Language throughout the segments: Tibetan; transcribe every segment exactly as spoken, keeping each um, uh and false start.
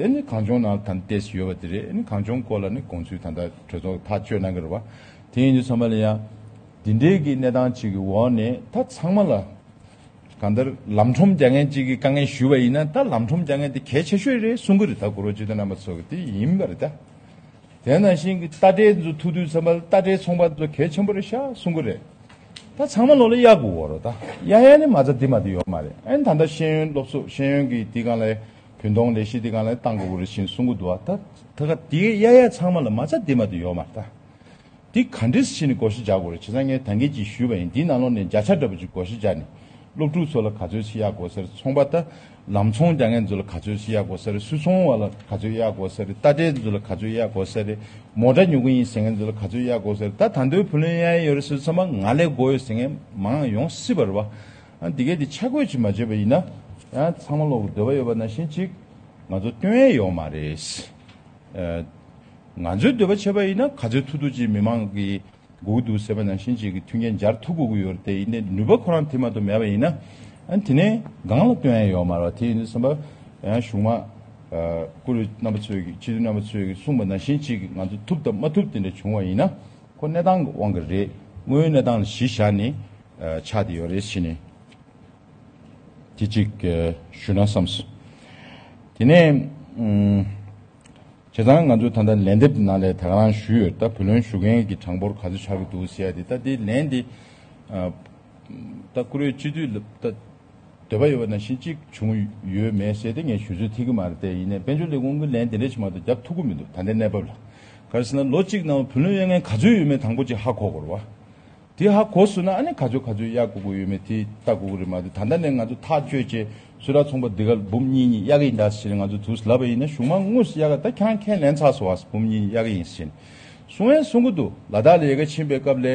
དེ་ནི་གངས་ལྗོངས་ནང་ད་ལྟ་ཏེས་ཡོད་པ་དེ་རེད། ཨ་ནི་གངས་ལྗོངས་སྐོར་ལ་ནི་དགོངས་ཚུལ་ད་ལྟ་གྲོས་ཚོགས་ཐག་གཅོད་གནང་གི་རེད་བ། དེ་ཡིན་དུས་ཚང་མ་ལ་ཡང་འདི་འདྲའི་གི་གནས་སྟངས་ཅིག་གི་འོག་ནས་ད་ཚང་མ་ལ་གང་ལྟར་ལམ་ཁྲོམ་རྒྱག་མཁན་ཅིག་གི་དཀའ་ངལ་ཞུས་པ་ཡིན་ན། ད་ལམ་ཁྲོམ་རྒྱག་མཁན་དེ་གལ་ཆེ་ཤོས་རེད་གསུང་གི་རེད། ད་གུ་རུ་སྤྱི་འཐུས་རྣམ་པ་ཚོ་གི་དེ་ཡིན་པ་རེད་ད། དེ་ནང་བཞིན་གྱི་རྟ་དྲེལ་ཚོ་ཐུག་དུས་ཙམ་པ་ལ་རྟ་དྲེལ་ཚོང་པ་ཚོ་གལ་ཆེན་པོ་རེད་ཤག་གསུང་གི་རེད། ད་ཚང་མ་ལོ་ལ་གཡར་དགོས་རེད་ད། གཡར་ཡ་ནི་མ་རྩ་འདི་མ་གཏོགས་ཡོད་མ་རེད། ཨ་ནི་ད་ལྟ་ཤེས་ཡོན་སློབ་གསོ་ཤེས་ཡོན་གྱི་འདི་སྒང་ལ་བུན་གཏོང་ལས་གཞི་འདི་སྒང་ལ་བཏང་དགོས་རེད་ཅེས་གསུང་གི་འདུག་བ། ད་ད་ག་དེ་གཡར་ཡ་ཚང་མ་ལ་མ་རྩ་འདི་མ་གཏོགས་ཡོད་མ་རེད་ད། འདི་ག་འདྲས་ཕྱིན་ནས་བགོ་བཤའ་རྒྱག་དགོས་རེད། བྱས་ཙང་ངས་ད་གིན་ཅིག་ཞུས་པ་ཡིན། འདིའི་ནང་ལོགས་ནས་བརྒྱ་ཆ་འདྲ་པོ་ཅིག་བགོ་བཤའ་རྒྱག་ནས་སློབ་ཕྲུག་ཚོ་ལ་ག་ཚོད་ཅིག་གཡར་དགོས་ས་རེད། ཚོང་པ་ད་ལམ་ཚོང་རྒྱག་མཁན་ཚོ་ལ་ག་ཚོད་ཅིག་གཡར་དགོས་ས་རེད། སུད་ཚོང་བ་ལ་ག་ཚོད་གཡར་དགོས་ས་རེད། རྟ་དྲེལ་ཚོ་ལ་ག་ཚོད་གཡར་དགོས་ས་རེད། མོ་ཊ་ཉོ་གི་ཡིན་ཟེར་མཁན་ཚོ་ལ་ག་ཚོད་གཡར་དགོས་ས་རེད། ད་ད་དུང་བུ་ལོན་གཡར་ཡ་ཡོད་རེད་ཟེར་ཚང་མ་ང་ལས་དགོས་ཡོད་ཟེར་མཁན་མང་ཡོང་སྲིད་པ་རེད་བ། ཨ་འདི་གས་འདི་ཆ་བགོས་ཅིག་མ་བྱས་པ་ཡིན་ན། ཡང་ཚང་མ་ལོག་གི་འདོད་པ་ཡོད་པ་ནང་བཞིན་ཅིག་ང་ཚོ་སྟོན་ཡ་ཡོད་མ་རེད། ཨ། ང་ཚོའི་འདོད་པ་བྱས་པ་ཡིན་ན་ག་ཚོད་ཐུབ་ཐུབ་ཅིག་མི་མང་གི་དགོས་ཀྱི་འདུག་ཟེར་བ་ནང་བཞིན་ཅིག་གི་མཐུན་རྐྱེན་སྦྱར་ཐུབ་དགོས་ཀྱི་ཡོད་རེད་དེ། ཡིན་ནའི་ནུས་པ་ཁོ་རང་དེ་མ་གཏོགས་མེད་པ་ཡིན་ན། ཨ་དེ་ནས་སྒང་ལ་སྟོན་ཡ་ཡོད་མ་རེད་བ། དེ་ཡིན་དུས་ཙམ་པ་ཡང་གཞུག་མ་ཨ་བཀུར་འོས་རྣམ་པ་ཚོས་ཀྱི་སྤྱི་འཐུས་རྣམ་པ་ཚོས་ཀྱི་གསུངས་པ་ནང་བཞིན་ཅིག་གི་ང་ཚོ་ཐུབ་དང་མ་ཐུབ་དེ་འདྲ་བྱུང་བ་ཡིན་ན་ཁོ་གནས་སྟངས་ཀྱི་དབང་གིས་རེད། དངོས་ཡོད་གནས་སྟངས་ལ་གཞི་བཞག་ནས་ཨ་ཆགས་བསྡད་ཡོད་རེད་ཟེར་ནས། དེ་གཅིག་ཨ་ཞུ་ན་བསམས། དེ་ནས་ཨུམ། བྱས་ཙང་ང་ཚོ་ད་ལྟ་ལན་འདེབས་ནང་ལ་ད་ག་རང་ཞུས་ཡོད། ད་བུ་ལོན་ཞུ་མཁན་གྱི་གྲངས་འབོར་ག་ཚོད་ཆགས་ཀྱི་འདུག་ཟེར་ཡ་དེ། ད་དེ་ལན་དེ་ཨ་ད་བཀུར་འོས་སྤྱི་འཐུས་ལ་ད་འདོད་པ་ཡོད་པ་ནང་བཞིན་གཅིག་བྱུང་ཡོད་མེད་ཟེར་དེ་ངས་ཞུ་ཚོད་ཐིག་གི་མ་རེད་དེ། ཡིན་ནའི་དཔལ་འབྱོར་ལས་ཁུངས་ཀྱི་ལན་དེ་འདྲ་ཞིག་མ་གཏོགས་རྒྱབ་ཐུབ་ཀྱི་མི་འདུག་ད་ལྟའི་གནས་བབ་ལ། ག་རེ་ཟེར་ན་ལོ་གཅིག་ནང་བུ་ལོན་གཡར་མཁན་ག་ཚོད་ཡོད་མེད་དང་པོ་ཅིག་ཧ་གོ་དགོས་རེད་བ། དེ་ཧ་གོ་སོང་ན་ཨ་ནི་ག་ཚོད་ག་ཚོད་གཡར་དགོས་ཀྱི་ཡོད་མེད་དེ་ལྟ་དགོས་ཀྱི་རེད་མ་གཏོགས། ད་ལྟ་ནས་ང་ཚོ་ཐག་གཅོད་བྱས་སུད་ཊར་ཚོང་པ་འདི་གར་འབུམ་གཉིས་གཉིས་གཡར་གྱི་ཡིན་ད་ཟེར་ནས་ང་ཚོ་དུས་ལབ་པ་ཡིན་ན། གཞུག་མ་དངོས་སུ་གཡར་ག་ད་ཁྱེད་རང་ཁས་ལེན་ཚར་སོང་བ། འབུམ་གཉིས་གཉིས་གཡར་གྱི་ཡིན་ཟེར་ནས་གསུང་ཡང་གསུང་གི་འདུག་ལ་དྭགས་ལ་ཡ་གི་ཕྱིན་པའི་སྐབས་ལ་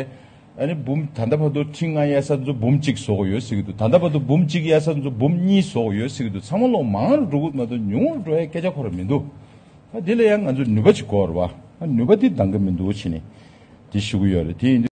ཨ་ནི་འབུམ་ད་ལྟ་བར་དུ་ཁྲི་ལྔ་གཡར་ས་ཚོ་འབུམ་གཅིག་བཟོ་གི་ཡོད་ཟེར་གི་འདུག་ད་ལྟ་བར་དུ་འབུམ་གཅིག་གཡར་ས་ཚོ་འབུམ་གཉིས་བཟོ་གི་ཡོད་ཟེར་གི་འདུག་ཚང་མ་ལོག་མང་རུ་འགྲོ་གི་མ་གཏོགས་ཉུང་རུ་འགྲོ་ཡའི་སྐད་ཆ་ཁོ་རང་མི་འདུག་ད་དེ་ལ་ཡང་ང་ཚོ་ནུས་པ་ཅིག་དགོས་རེད་བ། ཨ་ནུས་པ་དེ་འདང་གི་མི་འདུག་ཕྱིན་ནས་དེ་ཞུ་གི་ཡོད་རེད། དེ་ཡིན་དུས།